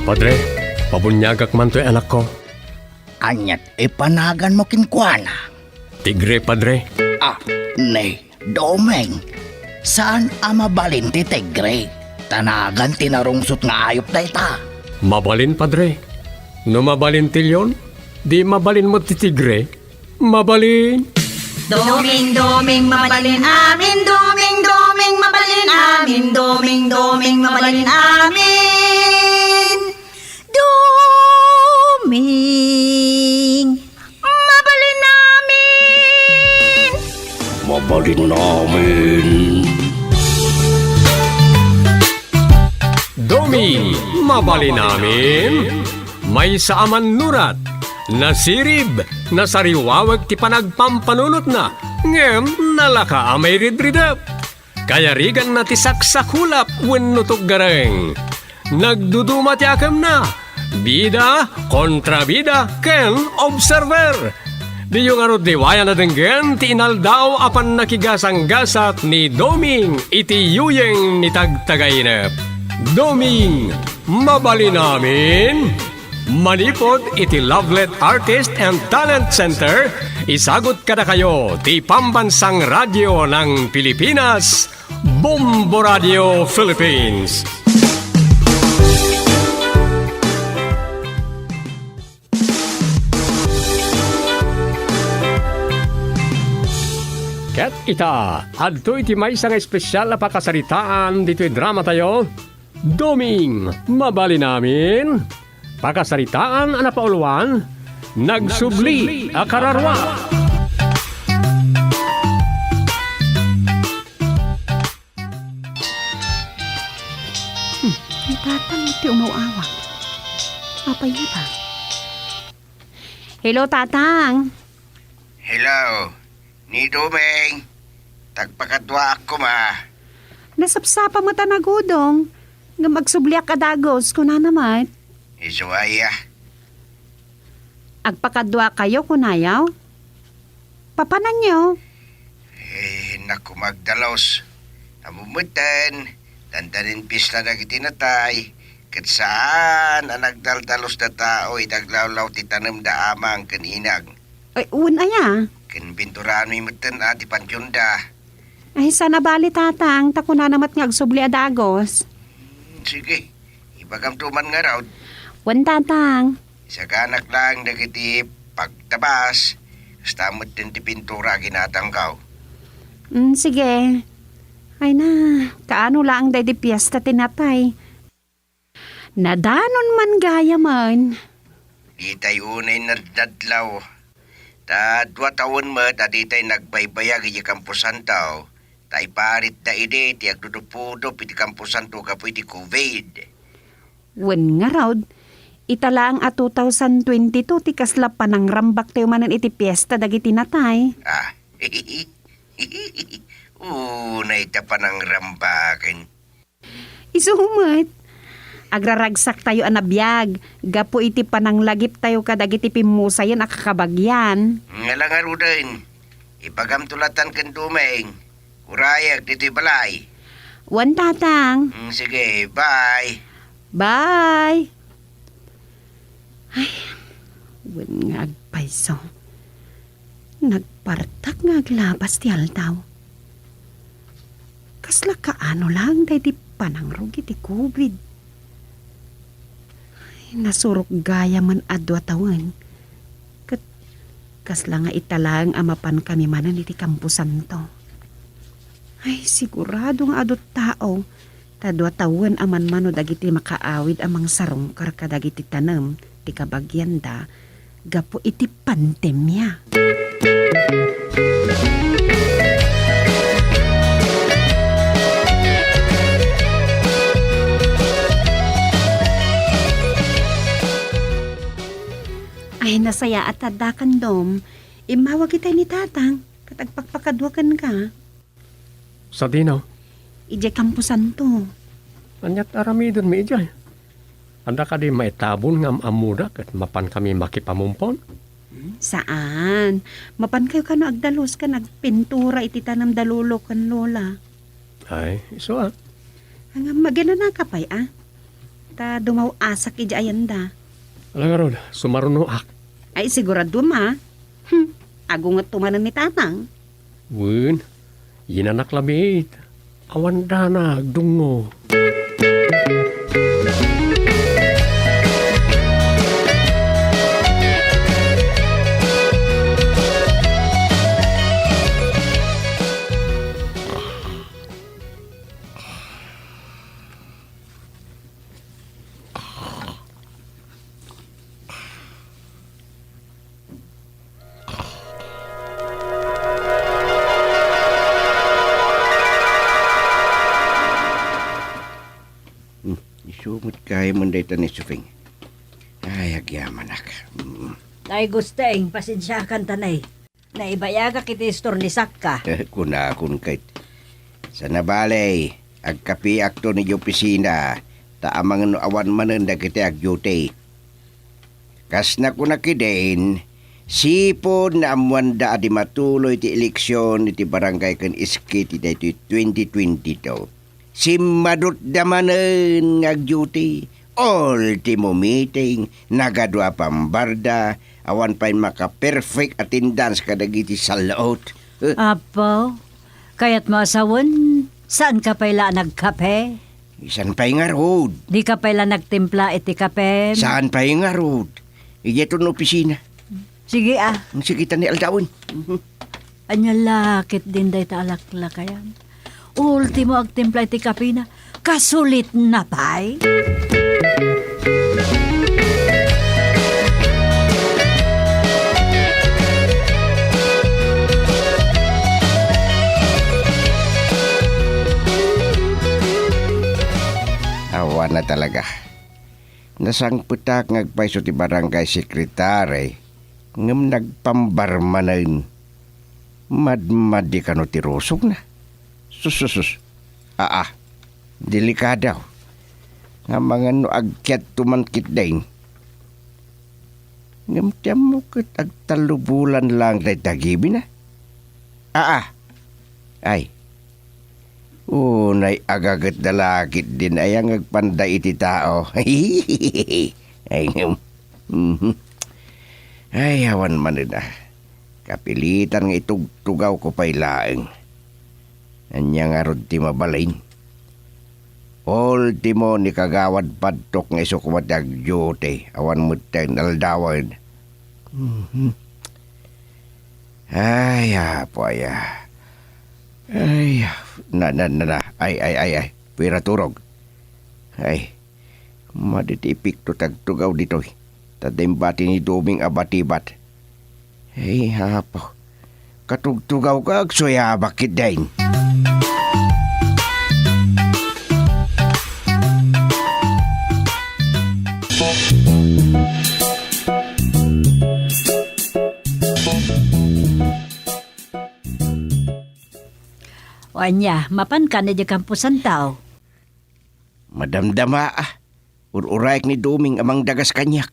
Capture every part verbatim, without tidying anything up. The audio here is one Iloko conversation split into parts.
Padre, pabuniagak man toy anakko. Aniat ipanaganmo kenkuana? Tigre, Padre. Ah, ni Doming, saan a mabalin ti tigre? Ta nagan ti narungsot nga ayup dayta. Mabalin, Padre. No mabalin ti leon, di mabalin met ti tigre. Mabalin. Doming, doming, mabalin amin. Doming, doming, mabalin amin. Doming, doming, mabalin amin. Doming, mabalin amin. Mabalin amin. Doming, mabalin amin. Maysa a mannurat, nasirib, nasariwawek ti panagpampanunotna, ngem nalaka a mairidridep. Kayariganna ti saksakulap wenno tuggareng. Nagduduma ti akemna, bida, kontrabida, ken observer. Diyo ngarud liwayan a denggen ti inaldaw a pannakigasanggasat ni Doming iti yuyeng ni Tagtagainep. Doming, mabalin amin? Manipud iti Lovelet Artist and Talent Center, isagut kadakayo ti Pambansang Radyo ng Pilipinas, Bombo Radio Philippines. Ket ita, adtoy ti maysa nga espesyal a pakasaritaan ditoy dramatayo, Doming, mabalin amin? Pakasaritaan a napauluan, Nagsubli a Kararua. Hmm, ni Tatang ti umaw-awag. Apay ni ba? Hello, Tatang. Hello, ni Doming. Tagpakaduaak koma. Nasapsapa met a nagudong, ngem agsubliak a dagus, kunana met. Isu aya? Agpakaduakayo, kunayo? Papananyo? Eh, naku, magdalus. Ammom metten, dandanin pista dagiti natay, ket saan a nagdaldalus da tao iti aglawlaw ti tanemda amang ken inang. Ay, wen aya? Ken binturaanmi metten a ti pantionda. Ay, saan a bali, Tatang, ta kunana met nga agsubli a dagus. Hmm, sige, ibagamto man ngarud. Wen, Tatang. Isaganak laeng dagiti pagtabas, kasta metten ti pintura a ginatangko. Mm, sige. Ay na, kaano laeng daydi piesta ti natay? Nadanon man gayamen. Ditay unay nadnadlaw. Ta dua tawen met a ditay nagbaybayag idiay kamposanto, ta iparitda idi ti agdudupudup iti kamposanto gapu iti covid. Wen ngarud, ita laeng a two thousand twenty-two ti kasla panangrambaktayo manen iti piesta dagiti natay. Ah. Unay ta panangrambaken. Isu met, agraragsaktayo a nabiag gapu iti pananglagiptayo kadagiti pimmusayen a kakabagian. Nga la ngaruden, ibagamto latan ken Doming, urayek ditoy balay. Wen, Tatang. Mm, sige, bye. Bye. Ay, wen nga agpayso. Nagpartak nga aglabas ti aldaw. Kasla kaano laeng daydi panangrugi ti covid. Ay, nasurok gayamen a dua tawen. Ket kasla nga ita laeng a mapankami manen iti kamposanto. Ay, sigurado nga adu tao, ta dua tawen a manmano dagiti makaawid a mangsarungkar kadagiti tanem ti kabagianda gapu iti pandemia. Ay, nasayaat ta addakan, Dom. Immawag itay ni Tatang, ket agpakpakadua kenka. Sadino? Idiay kamposanto. Aniat aramidenmi idiay? Adda kadi maitabon nga am-ammoda ket mapankami makipamumpon? Saan. Mapankayo kano agdalus ken agpintura iti tanem da lolo ken lola. Ay, isu a. Ngem maginanaka pay a? Ta dumaw-asak idiay ayanda. Ala ngarud, sumarunoak. Ay, sigurado, ma. Hmm, agungetto manen ni Tatang. Wen, yinanak labiit. Awan dana agdungngo. Hmm, isu met gayam dayta ni Suping. Ay, agyamanak. Mm. Nay Gusteng, pasensiakan ta, nay. Naibayagak iti istor ni Sakka. Kunakon ket. Sana balay, agkapiakto idiay opisina, ta amangan no awan manen dagiti agduty. Kas nakuna kidin, sipud naammoanda a di matuloy ti eleksion iti barangay ken SKT daytoy twenty twenty-two. Simmadutda manen nga agduty. Ultimo meeting, nagadua pambarda, awan pay maka-perfect attendance kadagiti salluot. Eh. Apo, kayatmo a sawen, saanka pay la a nagkape? Saan pay ngarud? Dika pay la nagtimpla iti kapem? Saan pay ngarud? Idiay ton opisina. Sige, ah. Sige, ta ni aldawen. Mhm. Ania la ketdin dayta a laklakayan? Ultimo agtimpla iti kapena, kasulitna pay. Awan a talaga. Nasangpetak nga agpayso ti barangay secretary, ngem nagpambar manen. Madmadi kano ti rusogna? Sus, sus, sus. Aa, delikado. Amangan no agkiatto man ketdin. Ngem ti ammok ket agtallobulan laeng dayta gibina. Aa. Ay. Unay agagetda la ketdin aya nga agpanda iti tao. Ay, ngem. Mhm. Ay, awan manen a. Kapilitan nga itugtugawko pay laeng. Ania ngarud ti mabalin? Ultimo ni Kagawad Padtok nga isu koma ti agduty, awan metten aldawen. Mhm. Ay, apo aya. Ay, na, na, na, na. Ay, ay, ay, ay. Pira turog. Ay, madi ti epekto ti agtugaw ditoy. Ta diay imbati ni Doming a batibat. Ay, apo. Katugtugawka, agsuyabak ketdin. O ania, mapanka idiay kamposantaw? Madamdama, ah. Ur-urayek ni Doming a mangdagas kaniak.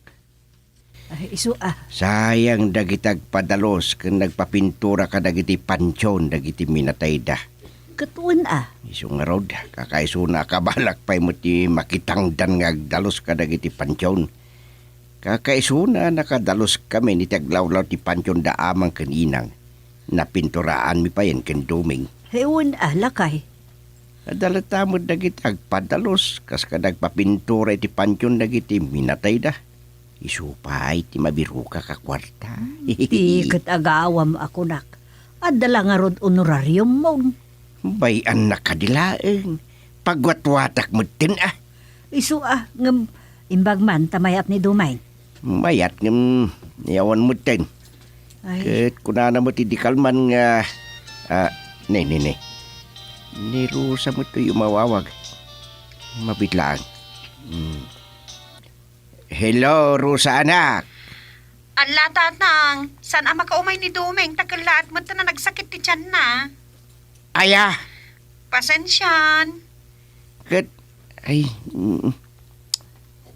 Ay, isu a. Sayang dagiti agpadalus ken nagpapintura kadagiti pantion dagiti minatayda. Ket wen a. Isu ngarud, kakaisuna a kabalak pay met ti makitangdan nga agdalus kadagiti pantion. Kakaisuna a nakadaluskami iti aglawlaw ti pantion da Amang ken Inang. Napinturaanmi payen ken Doming. Wen a, lakay. Adda latta met dagiti agpadalus, kas kada agpapintura iti pantion dagiti minatayda. Isu pay ti mabirokak a kuarta. Ti ket agawam a kunak, adda la ngarud honorariummo. Bay-annak kadi laeng. Pagwatwatak metten a. Isu a, ngem imbag man ta mayat ni Doming. Mayat ngem awan metten. Ay. Ket kunana met idi kalman nga, ah, ne, ne, ne. Ni Rosa met toy umawawag. Mabiit laeng. Hmm. Hello, Rosa anak. Alla, Tatang, saan a makaumay ni Doming, ta kellaat met ta nagsakit ti tianna. Aya? Pasensian. Ket, ay, mm,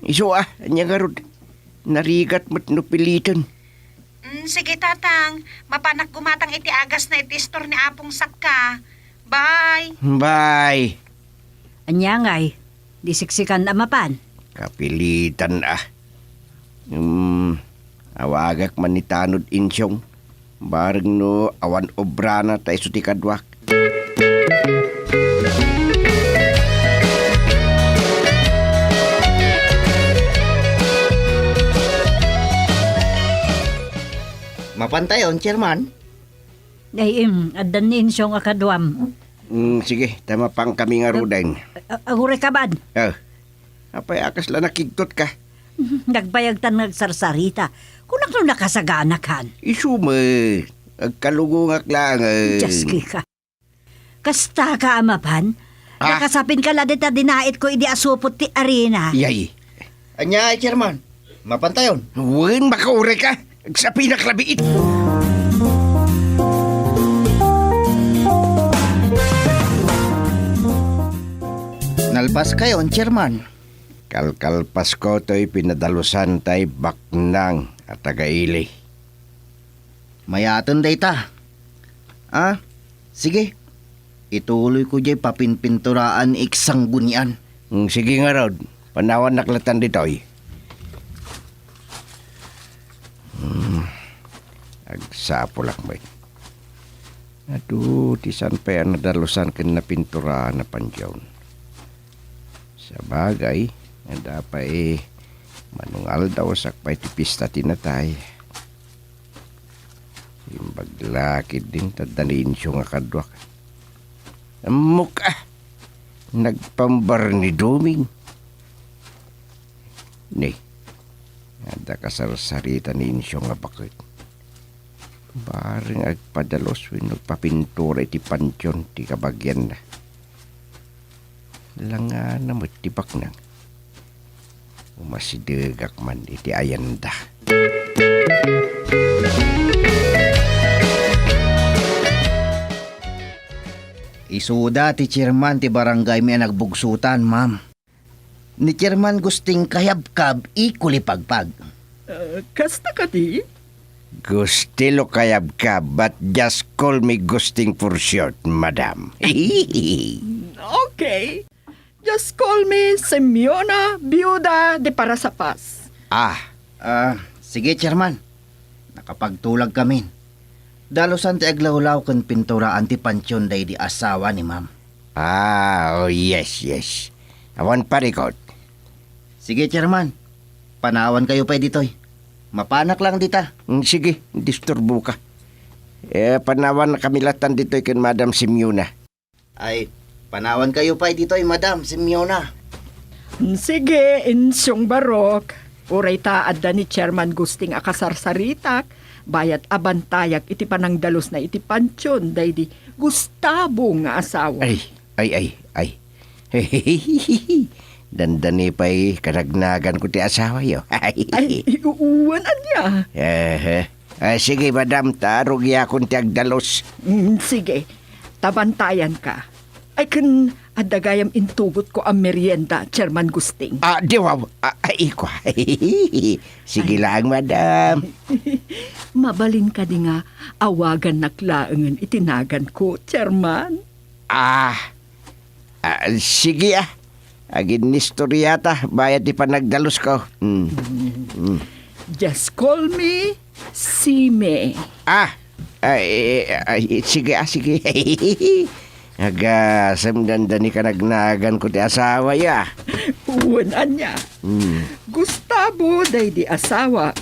isu a, ania ngarud? Narigat met no piliten. Mm, sige, Tatang. Mapanak gumatang iti agasna iti istor ni Apong Sakka. Bye. Bye. Ania ngay? Di siksikan a mapan? Kapilitan a. Hmm, awagak man ni Tanod Insyong. Bareng no awan obrana ta isu ti kaduak. Mapantayon, Chairman? Ay, em, addan ni Insyong a kaduam. Mm, sige, ta mapankami ngaruden. A-, a-, agurayka man. Oh. Apay a kasla nakigtotka? Nagbayagtan nga agsarsarita. Kunak no nakasaganakan. Isu met, agkalungongak laeng. Dios ka. Kasta ka a mapan? Ah. Nakasapin ka la dita dinaitko idi asupot ti arena. Yay. Ania, Chairman? Mapantayon? Wen, makaurayka. Agsapinak labiit. Nalpaskayon, Chairman. Kalkalpasko toy pinadalusan tay baknang a taga-ili. Mayaten dayta. Ah, sige. Ituloyko jay papinpinturaan ni Iksanggunian. Mm, sige ngarud, panawannak latan ditoy. Hmm, agsapulak met. Adu, ti saan pay a nadalusan ken napinturaan a pantion. Sabagay, adda pay manungaldaw sakbay ti pista ti natay. Imbag la ketdin ta adda ni Insyong a kaduak. Ammok a! Nagpambar ni Doming. Ni, adda kasarsarita ni Insyong a baket. Bareng agpadalus wenno agpapintura iti pantion ti kabagianna. Langana met ti baknang. Umasidegak man iti ayanda. Isuda ti chairman ti barangaymi a nagbugsutan, ma'am. Ni Chairman Gusting Kayabkab i Kulipagpag. Ah, kasta kadi? Gustilo Kayabkab, but just call me Gusting for short, madam. Okay. Just call me Simeona, biuda de Parasapas. Ah. Ah, sige, Chairman. Nakapagtulagkamin. Dalusan ti aglawlaw ken pinturaan ti pantion daydi asawa ni Ma'am. Ah, oh, yes, yes. Awan parikot. Sige, Chairman. Panawankayo pay ditoy. Mapanak lang dita. Mm, sige, disturboka. Eh, panawan kami latan ditoy ken Madam Simeona. Ay, panawankayo pay ditoy, Madam Simeona. Sige, Insyong Barok. Uray ta adda ni Chairman Gusting a kasarsaritak, bayat a bantayak iti panangdalusna iti pantion daydi Gustavo nga asawa. Ay, ay, ay, ay. Dandani pay kanagnaganko ti asawayo. Ay, wan ania? Ehe. Ah, sige, madam, ta rugiakon ti agdalus. Mm, sige. Ta bantayanka. Ay, ken adda gayam intugotko a merienda, Chairman Gusting. Ah, di wow. Ah, ay, ikwa. Sige laeng, madam. Mabalin kadi nga awagannak laengen iti naganko, Chairman? Ah, Ah, sige, ah. Aginnistoriata, bayat ti panagdalusko. Mm. Mm. Just call me Sime. Ah, ay, ay, sige, ah, sige. Agasem dandani kanagnaganko ti asawayo, ah. Wen ania? Mm. Gustavo daydi asawa.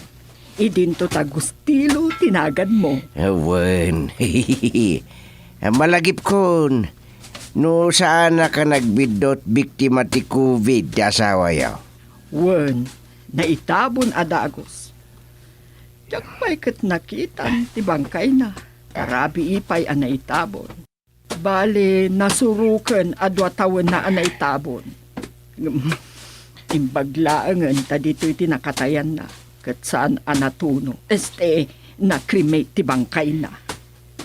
Idinto ta Gustilo ti naganmo. Awan. Malagipkon, no saanak a nagbiddut, biktima ti covid ti asawayo? Wen, naitabon a dagus. Diak pay ket nakitan ti bangkayna. Karabii pay a naitabon. Bale, nasuroken a dua tawenna a naitabon. Ngem, imbag laengen ta ditoy ti nakatayanna, ket saan a natuno, este, na-cremate ti bangkayna.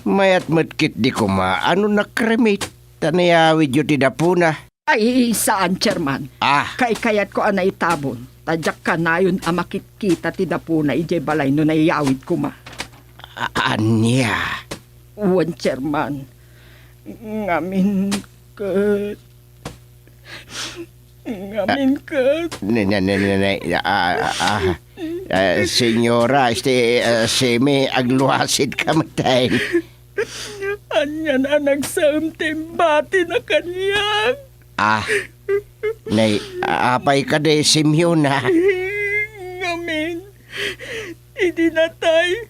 Mayat met ketdi koma a no na-cremate ta nayawidyo ti dapona. Ay, saan, Chairman. Ah. Kaykayatko a naitabon, ta diak kanayon a makitkita ti dapona idiay balay no nayawid koma. A-, ania? Wen, Chairman. Ngamin ket Ngamin ket. Ne, ne, ne, ne, ne, ah, ah, ah, ah, senyora, este, ah, Simi, agluasidka met. Anian a nagsaem ti imbatina kaniak? Ah, nay, apay kadi, Simeona? Ngamin, idi natay,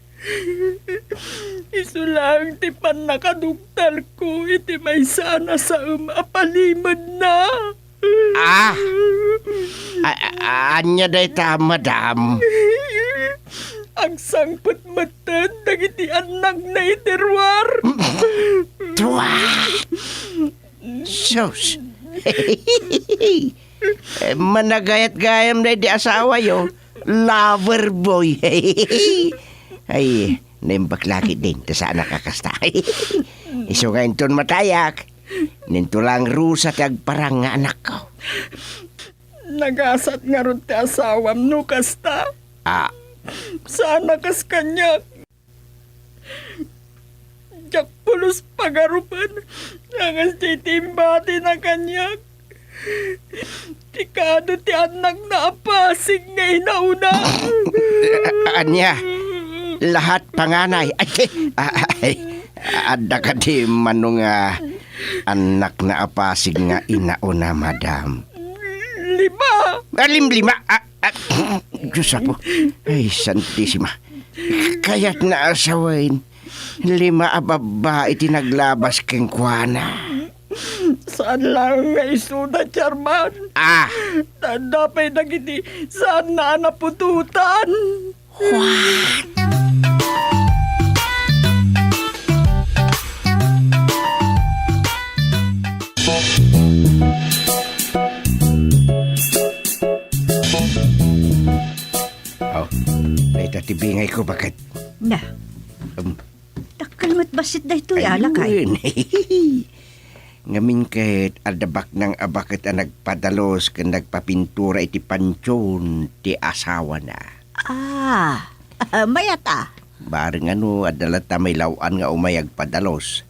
isu laeng ti pannakadugtalko iti maysa a nasaem a palimedna. Ah! A-, a-, ania dayta, madam? Agsangpet metten dagiti annakna iti ruar. Tua! Sus! Eh, managayat gayam daydi asawayo. Lover boy. Ay, naimbag la ketdin, ta saanak a kasta. Isu nga inton matayak, ninto laeng Rosa ti agparang nga anakko. Nagasat ngarud ti asawam no kasta. Ah. Saan a kas kaniak. Diak pulos pagarupen a kas diay ti imbatina kaniak ti kado ti annakna a pasig nga inauna. Ania? Lahat panganay. Ay, ay, adda kadi mano nga annakna a pasig nga inauna, madam? Lima. Ah, limlima. Ah, ah, Diyos apo. Ay, Santisima. Kayatna a sawen, lima a babbai ti naglabas kenkuana. Saan laeng nga isuda, Chairman. Ah! Tanda pay dagiti saanna a naputotan. What? Aw, dayta ti bingayko, baket. Na. Um, Dakkel met bassit daytoy, ay, alakay. Wen. Ngamin ket adda baknang a baket a nagpadalus ken nagpapintura iti pantion ti asawana. Ah, mayat a. Bareng ano, adda latta may law-an nga umay agpadalus.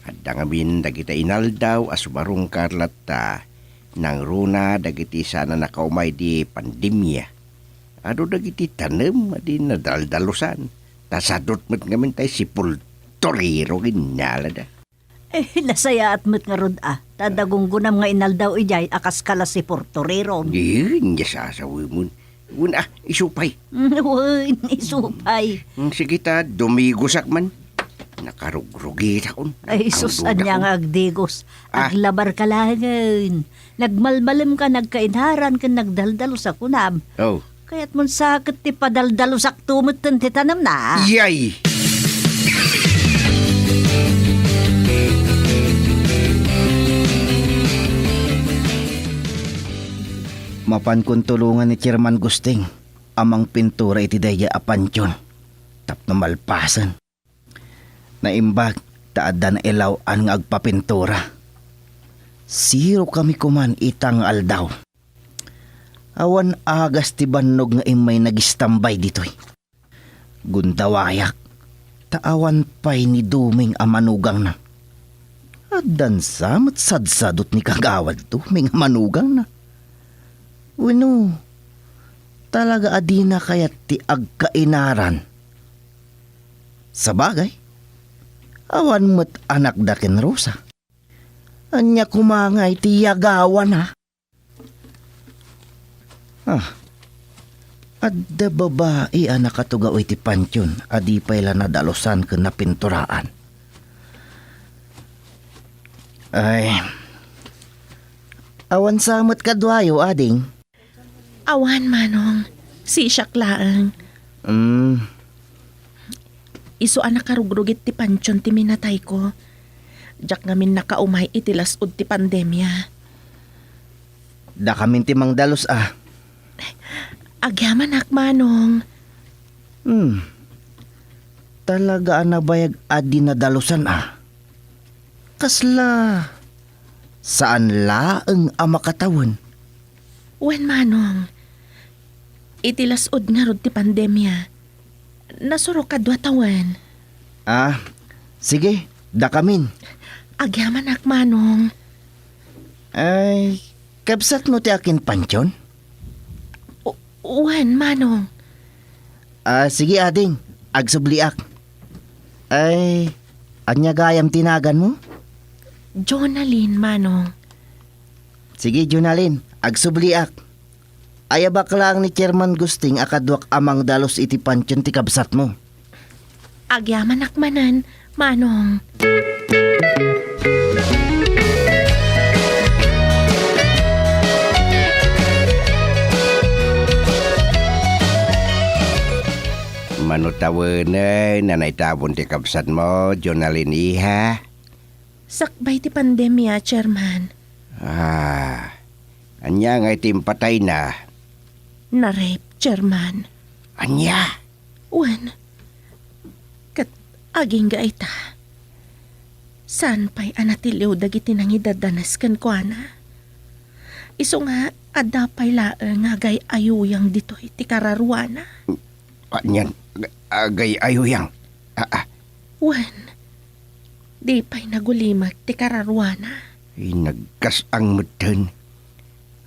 Adda ngamin dagita inaldaw a sumarungkar latta nangruna dagiti saan a nakaumay di pandemia. Adu dagiti tanem a di nadaldalusan. Ta sadut met ngamin tay sepulturero, innalada. Eh, nasayaat met ngarud a. Ta adda gunggonam nga inaldaw idiay a kas kala sepulturero. Di, nia sasawemon. Wen a, isu pay. Wen, isu pay. Mm, sige ta, dumigosak man. Nakarugrugitakon. Ay, sus, ania nga agdigos? Ah. Aglabarka laengen. Nagmalmalemka, nagkainaran ken nagdaldalus a kunam. Oh. Kayatmon sa ket ti padaldalusakto metten ti tanemna. Yay! Mapankon tulongan ni Chairman Gusting a mangpintura iti daydiay a pantion tapno malpasen. Naimbag ta adda nailaw-an nga agpapintura. Sirokami koman ita nga aldaw. Awan agas ti bannog nga immay nagistambay ditoy. Gundawayak ta awan pay ni Doming a manugangna. Addan sa met sadsadot ni Kagawad Doming a manugangna. Wenno, talaga a dina kayat ti agkainaran? Sabagay, awan met anakda ken Rosa. Ania koma ngay ti yagawana? Ah, adda babai a nakatugaw iti pantion a di pay la nadalusan ken napinturaan. Ay, awan sa met kaduayo, ading? Awan, Manong. Sisiak laeng. Mm. Isu a nakarugrugit ti pantion ti minatayko. Diak ngamin nakaumay iti las-ud ti pandemia. Dakamin ti mangdalus a. Agyamanak, Manong. Hmm. Talaga a nabayag a di nadalusan a. Kasla saan laeng a makatawen. Wen, Manong. Iti las-ud ngarud ti pandemia, nasurok a dua tawen. Ah, sige, dakamin. Agyamanak, Manong. Ay, Kabsatmo ti akin, Panchon? U-, wen, Manong. Ah, sige, ading. Agsubliak. Ay, ania gayam ti naganmo? Jonalyn, Manong. Sige, Jonalyn. Agsubliak. Ayabak laeng ni Chairman Gusting a kaduak a mangdalus iti Panchon ti kabsatmo. Agyamanak manen, Manong. Mano tawenay, nanay tabon ti kabsatmo, Jonalyn, iha? Sakbay ti pandemia, Chairman. Ah, ania ngay ti impatayna? Na-rape, Chairman. Ania? Wen, ket agingga ita, saan pay a natiliw dagiti nangidadanes kenkuana. Isu nga adda pay laeng nga agay-ayuyang ditoy ti kararuana. Anian? Agay-ayuyang? Ah, ah. Wen, di pay nagulimek ti kararuana. Ay, nagkas-ang metten.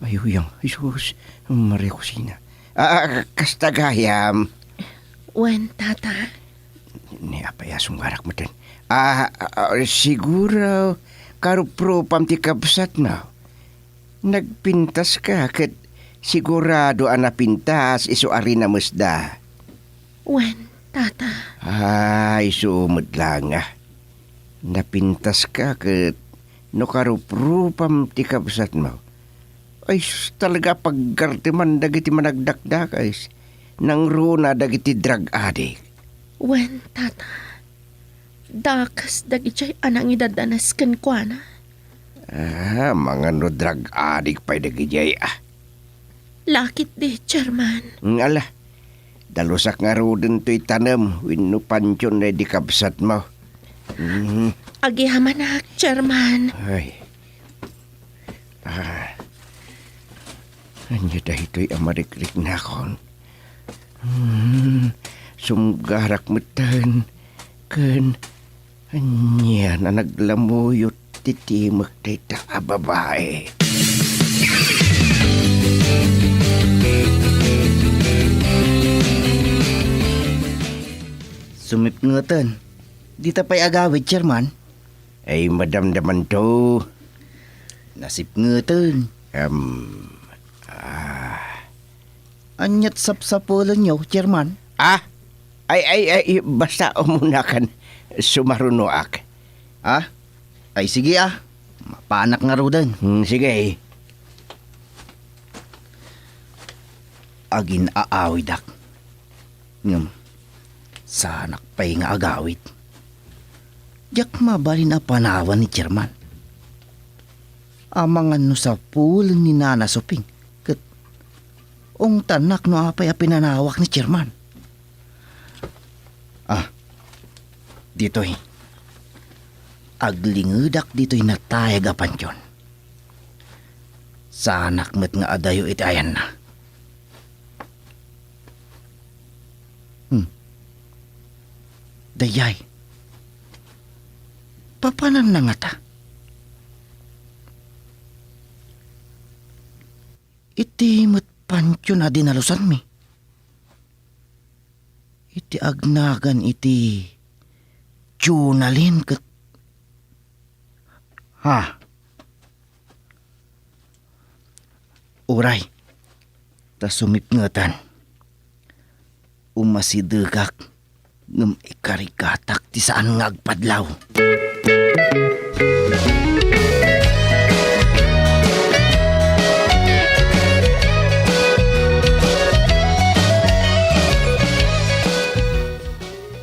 Ay, uyang, Jesus, Maria Cosina. Ah, ah, kasta gayam. Wen, tata. Ni apay a sunggarak metten. Ah, ah, ah, siguro, karuprupam ti kabsatmo. Nagpintaska ket sigurado a napintas isu a rinamesda. Wen, tata. Ay, isu met laeng a. Napintaska ket no karuprupam ti kabsatmo. Ay, sus, talaga a paggarteman dagiti managdakdakes. Nangruna dagiti drug addict. Wen, tata. Dakes dagidiay a nangidadanes kenkuana. Ah, mangano drug addict pay dagidiay, ah. Lakit di, Chairman. Mm, ala, dalusak ngaruden toy tanem wenno pantion daydi kabsatmo. Mm. Agyamanak, Chairman. Ay. Ah. Ania daytoy a marikriknakon? Hmm, sumgarak metten ken ania a naglamuyot ti timek dayta a babai. Sumipngeten. Dita pay agawid, Chairman. Ay, madamdamanto. Nasipngeten. Em, ah. Aniat sapsapulenyo, Chairman? Ah? Ay, ay, ay, basta umunakan, sumarunoak. Ah? Ay, sige, ah. Mapanak ngaruden. Hmm, sige. Agin-aawidak. Ngem, saanak pay nga agawid. Diak mabalin a panawan ni Chairman. Amangan no sapulen ni Nana Suping, ket ungtanak no apay a pinanawak ni Chairman. Ah, ditoy. Aglingedak ditoy natayag a pantion. Saanak met nga adayo iti ayanna. Hmm. Dayay. Papananna ngata? Iti met pantion a dinalusanmi. Iti agnagan iti Jonalyn ket, ha? Uray, ta sumipngetan. Umasidegak, ngem ikarigatak ti saan nga agpadlaw.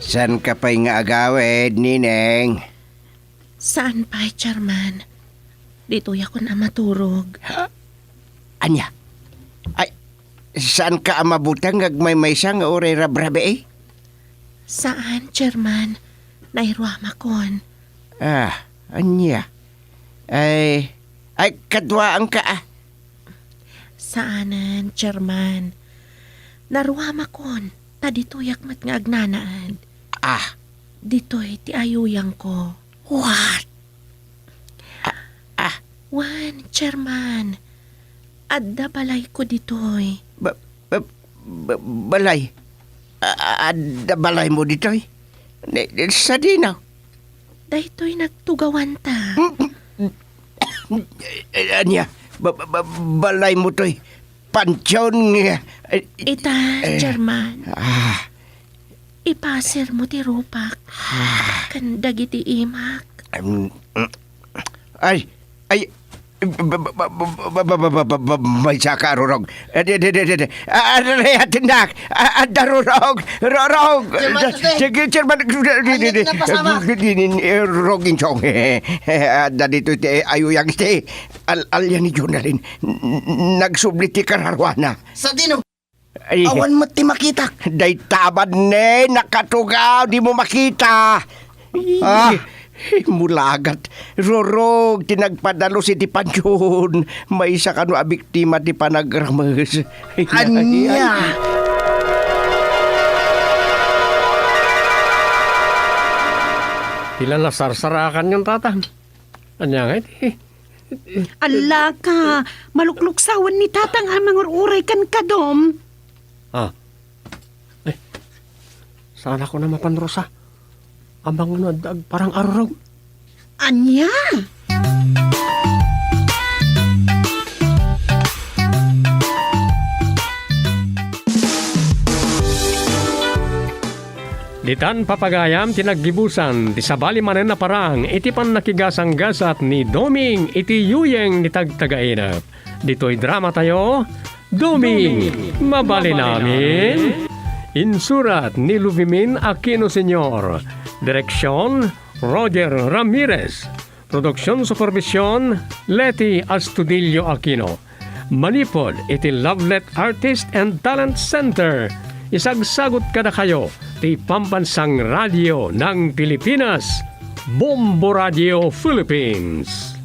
Saanka pay nga agawid, Nineng? Saan pay, Chairman. Ditoyakon a maturog. Ha? Ania? Ay, saanka a mabuteng nga agmaymaysa nga uray rabrabii? Saan, Chairman. Nairuamakon. Ah, ania? Ay, ay, kaduaanka, ah. Saanen, Chairman. Naruamakon, ta ditoyak met nga agnanaed. Ah. Ditoy ti ayuyangko. What? Ah, ah. Wen, Chairman. Adda balayko ditoy. Ba-, ba-, ba-, balay? A-, a-, adda balaymo ditoy? Ne-, ne-, sadino? Daytoy nagtugawanta. Ania? Ba-, ba-, ba-, balaymo toy? Pantion nga, eh, Ita, eh, German. Ah. Ipasirmo ti rupak. Ah. Ken dagiti imak. Em, mm. Ay, ay, ba, ba, maysa ka, Rurog. Ah, di, di, di, di, di. Ah, ah, di, di, atindak. Ah, ah, da, Rurog. Rurog. Chairman, Da, ate. Sige, Chairman. Di, di, di, di. Ay, napasama. Di, di, di, eh, Rurog Insong. Ah, da dito, ti, ayuyang ti. Al-, alya ni Jonalyn. N-, n-, nagsubli ti kararuana. Sadino? Ay. Awan met ti makitak. Dayta man ne, nakatugaw, dimo makita. Ay. Ah, mulagat. Rurog ti nagpadalus iti pantion. Maysa kano a biktima ti panagrames. Ania? Ay. Pila nasarsarakan yon, Tatang? Ania ngay ti? Allaka, malukluksawan ni Tatang a mangur-uray kan kadom. Ah. Eh, saan ako na mapan, Rosa? Amang no adda agparang a Rurog. Ania? Ditan papagayam ti naggibusan ti sabali manen a parang iti pannakigasanggasat ni Doming iti yuyeng ni Tagtagainep. Ditoy dramatayo, Doming, Doming, Mabalin Mabalin Amin. Amin. Insurat ni Luvimin Aquino Senior. Direksyon, Roger Ramirez. Production supervision, Leti Astudillo Aquino. Manipud iti Lovelet Artist and Talent Center, isagsagut kadakayo ti Pambansang Radio ng Pilipinas, Bombo Radio Philippines.